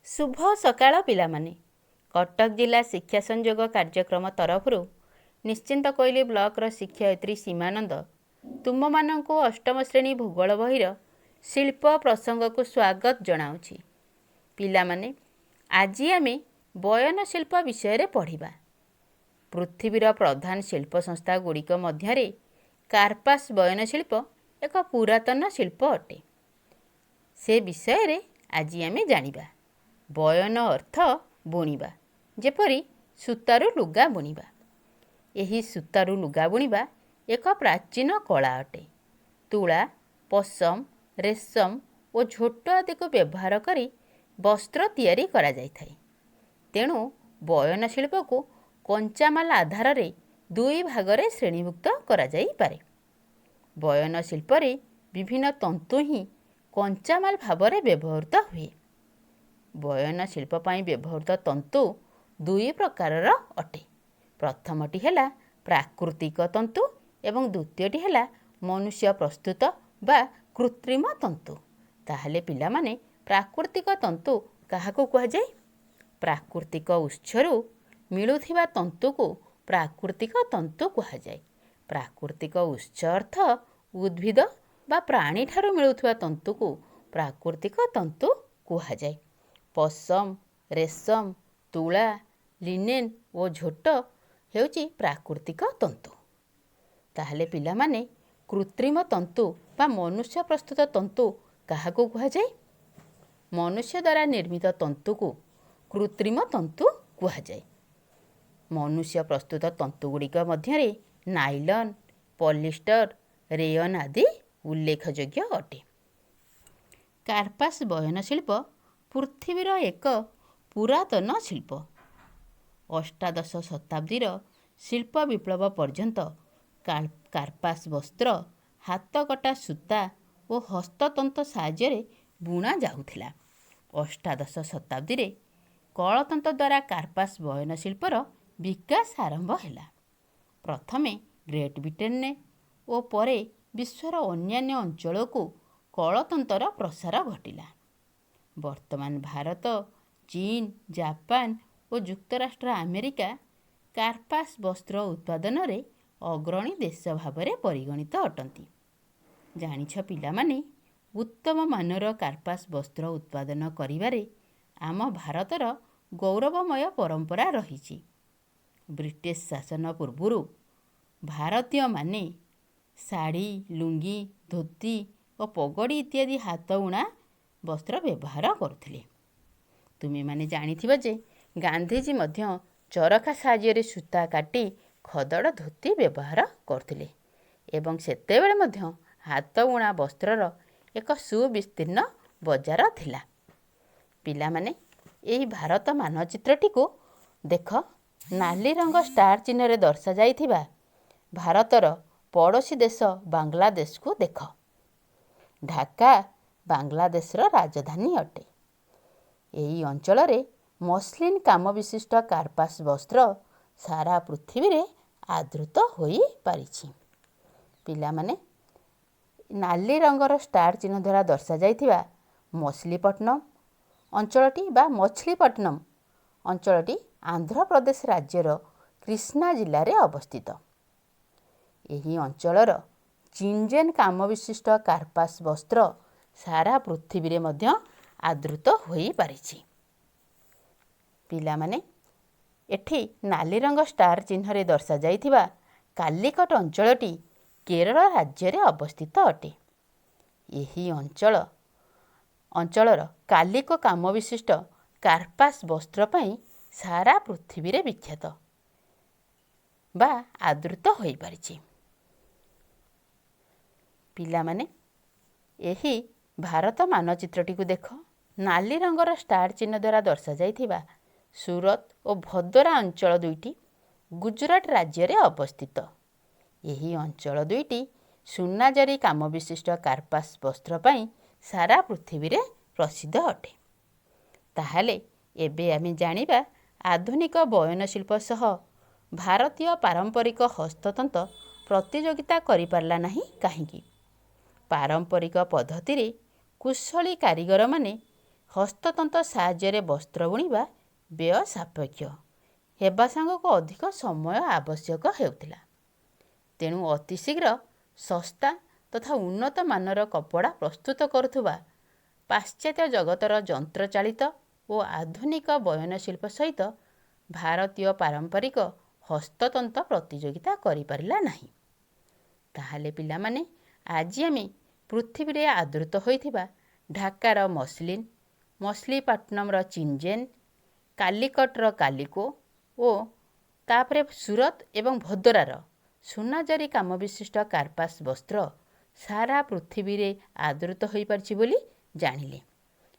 ଶୁଭ ସକାଳ ପିଲାମାନେ। କଟକ ଜିଲ୍ଲା ଶିକ୍ଷା ସଂଯୋଗ କାର୍ଯ୍ୟକ୍ରମ ତରଫରୁ ନିଶ୍ଚିନ୍ତକୋଇଲି ବ୍ଲକର ଶିକ୍ଷୟିତ୍ରୀ ସୀମାନନ୍ଦ ତୁମମାନଙ୍କୁ ଅଷ୍ଟମ ଶ୍ରେଣୀ ଭୂଗୋଳ ବହିର ଶିଳ୍ପ ପ୍ରସଙ୍ଗକୁ ସ୍ୱାଗତ ଜଣାଉଛି। ପିଲାମାନେ, ଆଜି ଆମେ ବୟନ ଶିଳ୍ପ ବିଷୟରେ ପଢ଼ିବା। ପୃଥିବୀର ପ୍ରଧାନ ଶିଳ୍ପ ସଂସ୍ଥା ଗୁଡ଼ିକ ମଧ୍ୟରେ କାର୍ପାସ ବୟନ ଶିଳ୍ପ ଏକ ପୁରାତନ ଶିଳ୍ପ ଅଟେ। ସେ ବିଷୟରେ ଆଜି ଆମେ ଜାଣିବା। ବୟନ ଅର୍ଥ ବୁଣିବା, ଯେପରି ସୂତାରୁ ଲୁଗା ବୁଣିବା। ଏହି ସୂତାରୁ ଲୁଗା ବୁଣିବା ଏକ ପ୍ରାଚୀନ କଳା ଅଟେ। ତୁଳା, ପଶମ, ରେଶମ ଓ ଝୋଟ ଆଦିକୁ ବ୍ୟବହାର କରି ବସ୍ତ୍ର ତିଆରି କରାଯାଇଥାଏ। ତେଣୁ ବୟନ ଶିଳ୍ପକୁ କଞ୍ଚାମାଲ ଆଧାରରେ ଦୁଇ ଭାଗରେ ଶ୍ରେଣୀଭୁକ୍ତ କରାଯାଇପାରେ। ବୟନ ଶିଳ୍ପରେ ବିଭିନ୍ନ ତନ୍ତୁ ହିଁ କଞ୍ଚାମାଲ ଭାବରେ ବ୍ୟବହୃତ ହୁଏ। ବୟନ ଶିଳ୍ପ ପାଇଁ ବ୍ୟବହୃତ ତନ୍ତୁ ଦୁଇ ପ୍ରକାରର ଅଟେ। ପ୍ରଥମଟି ହେଲା ପ୍ରାକୃତିକ ତନ୍ତୁ ଏବଂ ଦ୍ୱିତୀୟଟି ହେଲା ମନୁଷ୍ୟ ପ୍ରସ୍ତୁତ ବା କୃତ୍ରିମ ତନ୍ତୁ। ତାହେଲେ ପିଲାମାନେ, ପ୍ରାକୃତିକ ତନ୍ତୁ କାହାକୁ କୁହାଯାଏ? ପ୍ରାକୃତିକ ଉତ୍ସରୁ ମିଳୁଥିବା ତନ୍ତୁକୁ ପ୍ରାକୃତିକ ତନ୍ତୁ କୁହାଯାଏ। ପ୍ରାକୃତିକ ଉତ୍ସ ଅର୍ଥ ଉଦ୍ଭିଦ ବା ପ୍ରାଣୀଠାରୁ ମିଳୁଥିବା ତନ୍ତୁକୁ ପ୍ରାକୃତିକ ତନ୍ତୁ କୁହାଯାଏ। ପଶମ, ରେଶମ, ତୁଳା, ଲିନେନ୍ ଓ ଝୋଟ ହେଉଛି ପ୍ରାକୃତିକ ତନ୍ତୁ। ତାହେଲେ ପିଲାମାନେ, କୃତ୍ରିମ ତନ୍ତୁ ବା ମନୁଷ୍ୟ ପ୍ରସ୍ତୁତ ତନ୍ତୁ କାହାକୁ କୁହାଯାଏ? ମନୁଷ୍ୟ ଦ୍ୱାରା ନିର୍ମିତ ତନ୍ତୁକୁ କୃତ୍ରିମ ତନ୍ତୁ କୁହାଯାଏ। ମନୁଷ୍ୟ ପ୍ରସ୍ତୁତ ତନ୍ତୁଗୁଡ଼ିକ ମଧ୍ୟରେ ନାଇଲନ୍, ପଲିଷ୍ଟର, ରେୟନ୍ ଆଦି ଉଲ୍ଲେଖଯୋଗ୍ୟ ଅଟେ। କାର୍ପାସ ବୟନ ଶିଳ୍ପ ପୃଥିବୀର ଏକ ପୁରାତନ ଶିଳ୍ପ। ଅଷ୍ଟାଦଶ ଶତାବ୍ଦୀର ଶିଳ୍ପ ବିପ୍ଳବ ପର୍ଯ୍ୟନ୍ତ କାର୍ପାସ ବସ୍ତ୍ର ହାତକଟା ସୂତା ଓ ହସ୍ତତନ୍ତ ସାହାଯ୍ୟରେ ବୁଣା ଯାଉଥିଲା। ଅଷ୍ଟାଦଶ ଶତାବ୍ଦୀରେ କଳତନ୍ତ ଦ୍ୱାରା କାର୍ପାସ ବୟନ ଶିଳ୍ପର ବିକାଶ ଆରମ୍ଭ ହେଲା। ପ୍ରଥମେ ଗ୍ରେଟ୍ ବ୍ରିଟେନରେ ଓ ପରେ ବିଶ୍ୱର ଅନ୍ୟାନ୍ୟ ଅଞ୍ଚଳକୁ କଳତନ୍ତର ପ୍ରସାର ଘଟିଲା। ବର୍ତ୍ତମାନ ଭାରତ, ଚୀନ, ଜାପାନ ଓ ଯୁକ୍ତରାଷ୍ଟ୍ର ଆମେରିକା କାର୍ପାସ ବସ୍ତ୍ର ଉତ୍ପାଦନରେ ଅଗ୍ରଣୀ ଦେଶ ଭାବରେ ପରିଗଣିତ ଅଟନ୍ତି। ଜାଣିଛ ପିଲାମାନେ, ଉତ୍ତମ ମାନର କାର୍ପାସ ବସ୍ତ୍ର ଉତ୍ପାଦନ କରିବାରେ ଆମ ଭାରତର ଗୌରବମୟ ପରମ୍ପରା ରହିଛି। ବ୍ରିଟିଶ ଶାସନ ପୂର୍ବରୁ ଭାରତୀୟମାନେ ଶାଢ଼ୀ, ଲୁଙ୍ଗି, ଧୋତି ଓ ପଗଡ଼ି ଇତ୍ୟାଦି ହାତବୁଣା ବସ୍ତ୍ର ବ୍ୟବହାର କରୁଥିଲେ। ତୁମେମାନେ ଜାଣିଥିବ ଯେ ଗାନ୍ଧିଜୀ ମଧ୍ୟ ଚରଖା ସାହାଯ୍ୟରେ ସୂତା କାଟି ଖଦଡ଼ ଧୋତି ବ୍ୟବହାର କରୁଥିଲେ ଏବଂ ସେତେବେଳେ ମଧ୍ୟ ହାତବୁଣା ବସ୍ତ୍ରର ଏକ ସୁବିସ୍ତୀର୍ଣ୍ଣ ବଜାର ଥିଲା। ପିଲାମାନେ, ଏହି ଭାରତ ମାନଚିତ୍ରଟିକୁ ଦେଖ। ନାଲି ରଙ୍ଗ ଷ୍ଟାର ଚିହ୍ନରେ ଦର୍ଶାଯାଇଥିବା ଭାରତର ପଡ଼ୋଶୀ ଦେଶ ବାଂଲାଦେଶକୁ ଦେଖ। ଢାକା ବାଂଲାଦେଶର ରାଜଧାନୀ ଅଟେ। ଏହି ଅଞ୍ଚଳରେ ମସଲିନ୍ କାମ ବିଶିଷ୍ଟ କାର୍ପାସ ବସ୍ତ୍ର ସାରା ପୃଥିବୀରେ ଆଦୃତ ହୋଇପାରିଛି। ପିଲାମାନେ, ନାଲି ରଙ୍ଗର ଷ୍ଟାର ଚିହ୍ନ ଦ୍ୱାରା ଦର୍ଶାଯାଇଥିବା ମଛଲିପଟ୍ଟନମ ଅଞ୍ଚଳଟି ବା ମଛଲିପଟ୍ଟନମ ଅଞ୍ଚଳଟି ଆନ୍ଧ୍ରପ୍ରଦେଶ ରାଜ୍ୟର କ୍ରିଷ୍ଣା ଜିଲ୍ଲାରେ ଅବସ୍ଥିତ। ଏହି ଅଞ୍ଚଳର ଚିଞ୍ଜେନ୍ କାମ ବିଶିଷ୍ଟ କାର୍ପାସ ବସ୍ତ୍ର ସାରା ପୃଥିବୀରେ ମଧ୍ୟ ଆଦୃତ ହୋଇପାରିଛି। ପିଲାମାନେ, ଏଠି ନାଲି ରଙ୍ଗ ଷ୍ଟାର ଚିହ୍ନରେ ଦର୍ଶାଯାଇଥିବା କାଲିକଟ ଅଞ୍ଚଳଟି କେରଳ ରାଜ୍ୟରେ ଅବସ୍ଥିତ ଅଟେ। ଏହି ଅଞ୍ଚଳର କାଲିକୋ କାମ ବିଶିଷ୍ଟ କାର୍ପାସ ବସ୍ତ୍ର ପାଇଁ ସାରା ପୃଥିବୀରେ ବିଖ୍ୟାତ ବା ଆଦୃତ ହୋଇପାରିଛି। ପିଲାମାନେ, ଏହି ଭାରତ ମାନଚିତ୍ରଟିକୁ ଦେଖ। ନାଲି ରଙ୍ଗର ଷ୍ଟାର ଚିହ୍ନ ଦ୍ୱାରା ଦର୍ଶାଯାଇଥିବା ସୁରତ ଓ ଭଦୋରା ଅଞ୍ଚଳ ଦୁଇଟି ଗୁଜୁରାଟ ରାଜ୍ୟରେ ଅବସ୍ଥିତ। ଏହି ଅଞ୍ଚଳ ଦୁଇଟି ସୁନାଜରି କାମ ବିଶିଷ୍ଟ କାର୍ପାସ ବସ୍ତ୍ର ପାଇଁ ସାରା ପୃଥିବୀରେ ପ୍ରସିଦ୍ଧ ଅଟେ। ତାହେଲେ ଏବେ ଆମେ ଜାଣିବା ଆଧୁନିକ ବୟନ ଶିଳ୍ପ ସହ ଭାରତୀୟ ପାରମ୍ପରିକ ହସ୍ତତନ୍ତ ପ୍ରତିଯୋଗିତା କରିପାରିଲା ନାହିଁ କାହିଁକି? ପାରମ୍ପରିକ ପଦ୍ଧତିରେ କୁଶଳୀ କାରିଗରମାନେ ହସ୍ତତନ୍ତ ସାହାଯ୍ୟରେ ବସ୍ତ୍ର ବୁଣିବା ବ୍ୟୟ ସାପେକ୍ଷ ହେବା ସାଙ୍ଗକୁ ଅଧିକ ସମୟ ଆବଶ୍ୟକ ହେଉଥିଲା। ତେଣୁ ଅତି ଶୀଘ୍ର ଶସ୍ତା ତଥା ଉନ୍ନତ ମାନର କପଡ଼ା ପ୍ରସ୍ତୁତ କରୁଥିବା ପାଶ୍ଚାତ୍ୟ ଜଗତର ଯନ୍ତ୍ରଚାଳିତ ଓ ଆଧୁନିକ ବୟନଶିଳ୍ପ ସହିତ ଭାରତୀୟ ପାରମ୍ପରିକ ହସ୍ତତନ୍ତ ପ୍ରତିଯୋଗିତା କରିପାରିଲା ନାହିଁ। ତାହେଲେ ପିଲାମାନେ, ଆଜି ଆମେ ପୃଥିବୀରେ ଆଦୃତ ହୋଇଥିବା ଢାକାର ମସଲିନ୍, ମସଲିପାଟନମର ଚିନଜେନ୍, କାଲିକଟର କାଲିକୋ ଓ ତାପରେ ସୁରତ ଏବଂ ଭଦୋରାର ସୁନାଜରି କାମ ବିଶିଷ୍ଟ କାର୍ପାସ ବସ୍ତ୍ର ସାରା ପୃଥିବୀରେ ଆଦୃତ ହୋଇପାରିଛି ବୋଲି ଜାଣିଲେ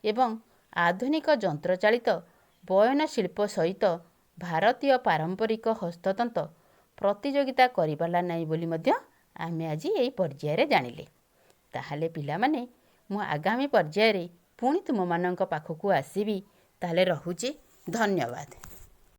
ଏବଂ ଆଧୁନିକ ଯନ୍ତ୍ରଚାଳିତ ବୟନଶିଳ୍ପ ସହିତ ଭାରତୀୟ ପାରମ୍ପରିକ ହସ୍ତତନ୍ତ ପ୍ରତିଯୋଗିତା କରିପାରିଲା ନାହିଁ ବୋଲି ମଧ୍ୟ ଆମେ ଆଜି ଏହି ପର୍ଯ୍ୟାୟରେ ଜାଣିଲେ। ତାହେଲେ ପିଲାମାନେ, ମୁଁ ଆଗାମୀ ପର୍ଯ୍ୟାୟରେ ପୁଣି ତୁମମାନଙ୍କ ପାଖକୁ ଆସିବି। ତାହେଲେ ରହୁଛି, ଧନ୍ୟବାଦ।